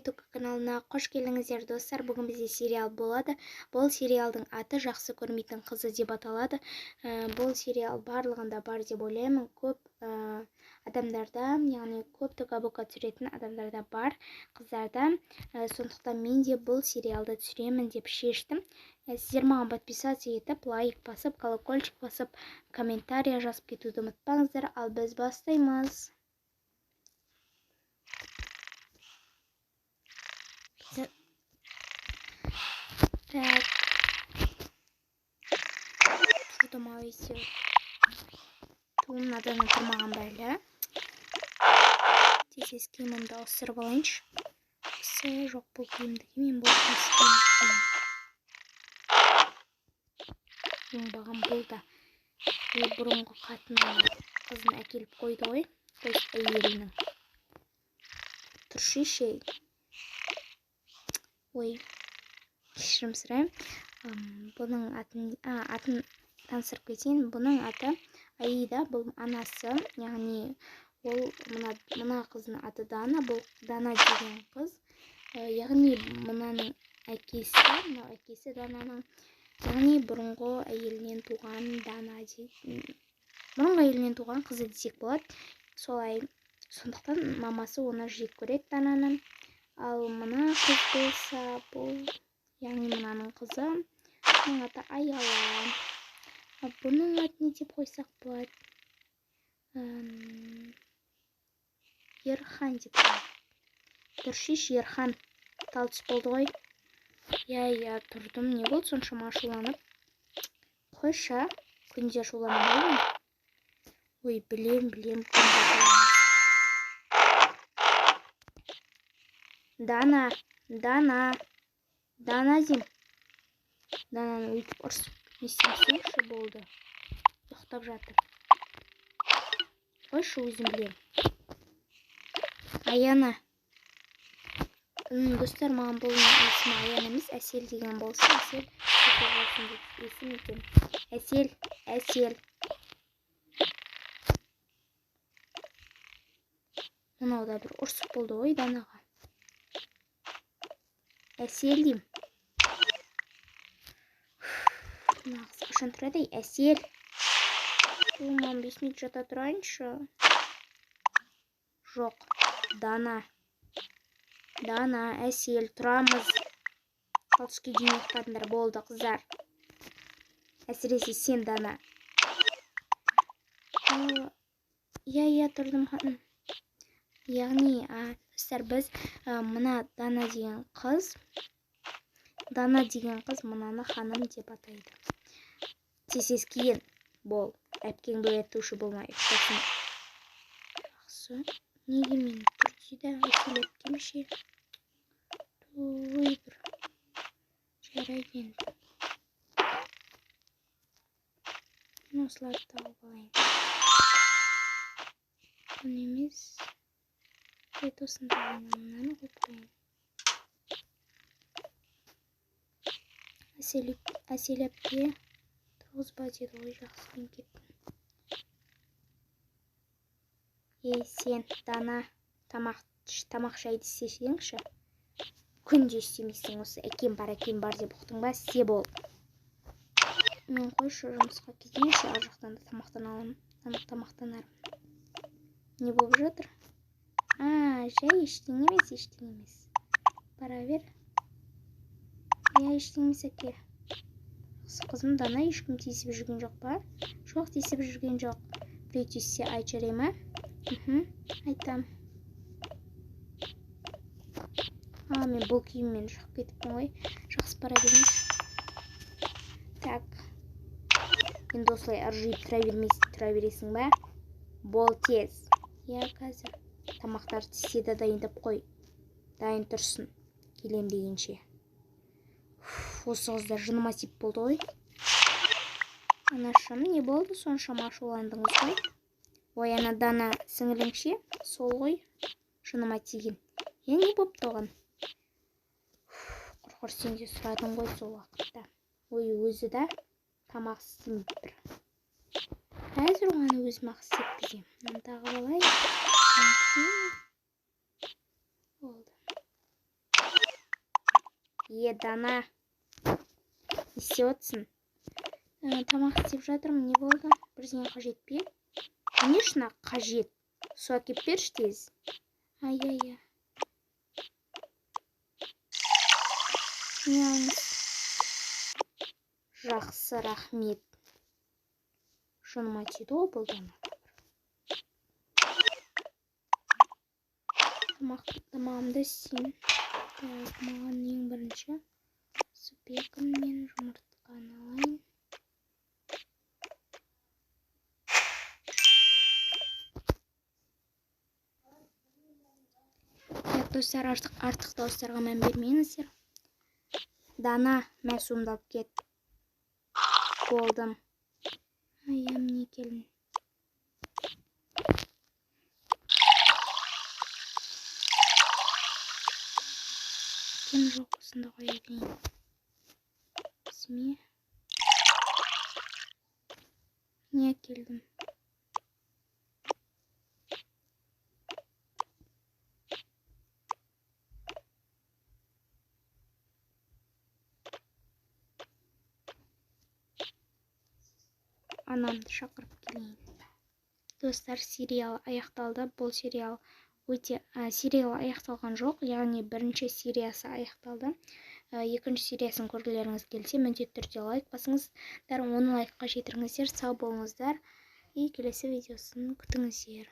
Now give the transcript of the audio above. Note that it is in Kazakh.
Ютуб каналына қош келдіңіздер, достар. Бүгін бізде сериал болады. Бұл сериалдың аты «Жақсы көрмейтін қызы» деп аталады. Бұл сериал барлығында бар деп ойлаймын. Көп адамдарда, яғни көп Тока Бока түсіретін адамдарда бар, қыздарда. Сондықтан мен де бұл сериалды түсіремін деп шештім. Сіздер маған подписаться етіп, лайк басып, колокольчик басып, комментарий жазып кетуді ұмытпаңыздар. Ал біз бастаймыз. Так. Тұрдым ау әйтеуір. Ту, мынадан тұрмаған бәлі. Тез киімімді ауыстырып алайыншы. Осы жоқ, бұл киімді кимеймін, бұл киімді. Оңбаған бұл да. Ол бұрынғы қатынның қызын әкеліп қойды ғой. То есть әйелінің. Тұршы ей. Ой, кешірім сұраймын. Бұның атын таныстырып кетейін. Бұның аты Аида, бұл анасы, яғни ол мына қыздың аты Дана, бұл Дана деген қыз. Яғни мынаның әкесі, мынау әкесі Дананың, яғни бұрынғы әйелінен туған Дана бұрынғы әйелінен туған қызы десек болады. Солай, сондықтан мамасы оны жек көреді Дананы. Ал мына қыз болса, бұл, яғни мынаның қызы, бұның аты Аяла. Ал бұның атын не деп қойсақ болады? Ерхан деп қояйық. Тұршиш, Ерхан. Тал түс болды ғой. Иә, иә, тұрдым. Не болды соншама ашуланып? Қойшы, күнде ашуланамын ғой. Ой, білем, білем, күнде ашуланамын. Дана, Дана, Дана деймін. Дананы өйтіп ұрсып не істесеңші болды. Ұйықтап жатыр. Қойшы, өзім білемін. Аяна. Достар, маған бұл есімі Аяна емес, Әсел деген болса, Әсел болсын деп есім екен. Әсел, Әсел. Мынау да бір ұрсық болды ғой Данаға. Әсел деймін. Мына қыз қашан тұрады, ей? Әсел. Мам, 5 минут жата тұрайыншы. Жоқ. Дана. Дана, Әсел, тұрамыз. Тал түске дейін ұйықтадыңдар, болды, қыздар. Әсіресе сен, Дана. Иә, иә, тұрдым, ханым. Яғни, достар, біз, мына Дана деген қыз, Дана деген қыз мынаны ханым деп атайды. Тез-тез киін, бол. Әпкеңді оятушы болмай, ұйықтасын. Жақсы. Неге мен тұр дейді, Әсел әпкем ше? Ой, бір. Жарайды енді. Мен осыларды тауып алайын. Бұны емес. Рет осыны алайын, мынаны қойып қояйын. Әсел әпке тұрғызба деді ғой, жақсы, мен кеттім. Ей, сен, Дана, тамақ шайды істесеңші. Күнде істемейсің осы, әкем бар, әкем бар деп ұқтың ба, істе бол. Мен қойшы жұмысқа кетейінші, ар жақтан да тамақтан аламын, тамақтанармын. Не болып жатыр? А, жай ештеңе емес, ештеңе емес. Бара бер. Иә, ештеңе емес, әке. Жақсы, қызым Дана, ешкім тиісіп жүрген жоқ па? Жоқ, тиісіп жүрген жоқ. Біреу тиіссе айт, жарай ма? Айтам. А, мен бұл киіммен шығып кетіппін ғой. Жақсы, бара беріңізші. Так. Енді осылай ыржиып тұра бересің ба? Бол тез. Иә, қазір. Тамақтарды тисе де дайындап қой. Дайын тұрсын. Келем дегенше. Уф, осы қыздар жыныма тиіп болды ғой. Анашым, не болды соншама ашуландыңыз ғой? Ой, ана Дана сіңілің ше? Сол ғой. Жыныма тиген. Е, не бопты оған? Уф, құрғыр сен де сұрадың ғой сол уақытта. Ой, өзі да тамақ істемей тұр. Қазір оған өзім ақ істеткіземін. Мынаны тағып алайын. Болды. Е, Дана. Не істеп отырсың? Тамақ істеп жатырмын, не болды? Бірдеңе қажет пе? Конечно, қажет. Су әкеп берші тез. Ай-ай-ай. Не алыңыз? Жақсы, рахмет. Жыныма тиді ғой бұл Дана. Тамағымды істейін. Так, маған ең бірінші бекон мен жұмыртқаны алайын. Так, достар, артық дауыстарға мән бермеңіздер. Дана, мә, суымды алып кет. Болдым. Ай, міне келін. Кем жоқ, осында қоя берейін. Өзіме. Не әкелдім? Анамды шақырып келейін. Достар, сериал аяқталды. Бұл сериал өте, сериал аяқталған жоқ, яғни бірінші сериясы аяқталды. Екінші сериясын көргілеріңіз келсе, міндетті түрде лайк басыңыздар, 10 лайкқа жетіріңіздер. Сау болыңыздар. И келесі видеосын күтіңіздер.